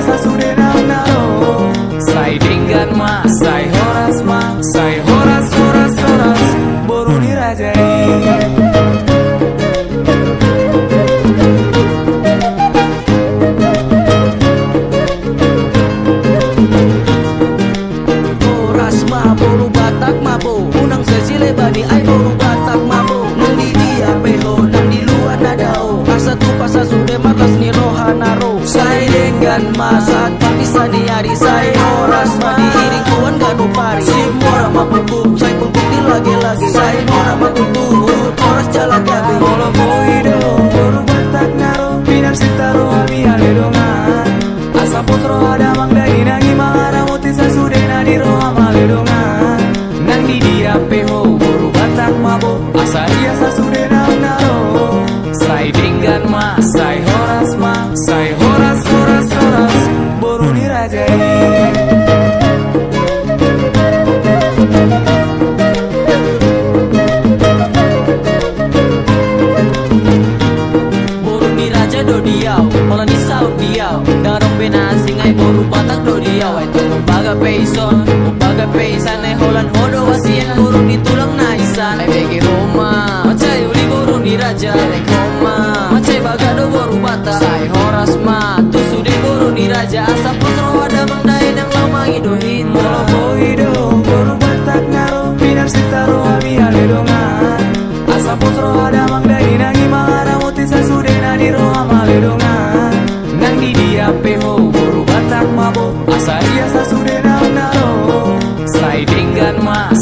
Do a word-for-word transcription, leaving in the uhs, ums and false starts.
Sasudena na ro. Sai denggan ma, sai horas ma, sai horas, horas, horas, boru ni raja i. Horas ma, boru Batak ma bo. Unang sai silehon bani, ai boru Batak ma bo. Nang di dia pe ho, nang di luat na dao, asa tupa sasude marlas ni roha na ro. Sai denggan ma sahat parpisaan ni ari, sai horas ma diiring Tuhan ganup ari. Sai mora ma pungkup, sai pungkup di lage-lage, sai mora ma tutu, horas jala gabe. Molo boi do boru Batak na ro, pinarsinta rohami ale dongan. Asa pos roha damang dainang i mangaramoti sasudena di roham ale dongan. Nang di dia pe ho boru Batak ma bo, asa ia sasudena na ro. Sai denggan ma, sai horas ma, sai horas, horas, horas, boru ni raja i. Boru ni raja do di au, holan i saur di au. Ndang adong be na asing, ai boru Batak do di au. Ai tong umbaga pe ison, umbaga pe isan, ai holan ho do hasian, boru ni tulang na isan. Ai bege ho ma, mansai uli boru ni raja. Bege ho ma, mansai bagak do boru Batak. Sai horas ma tu sude boru ni raja, asa pos roha damang dainang laho mangido hita. Molo boi do boru Batak na ro, pinarsinta rohami ale dongan. Asa pos roha damang dainang i mangaramoti sasudena di roham ale dongan. Nang di dia pe ho boru Batak ma bo, asa ia sasudena na ro. Sai denggan ma,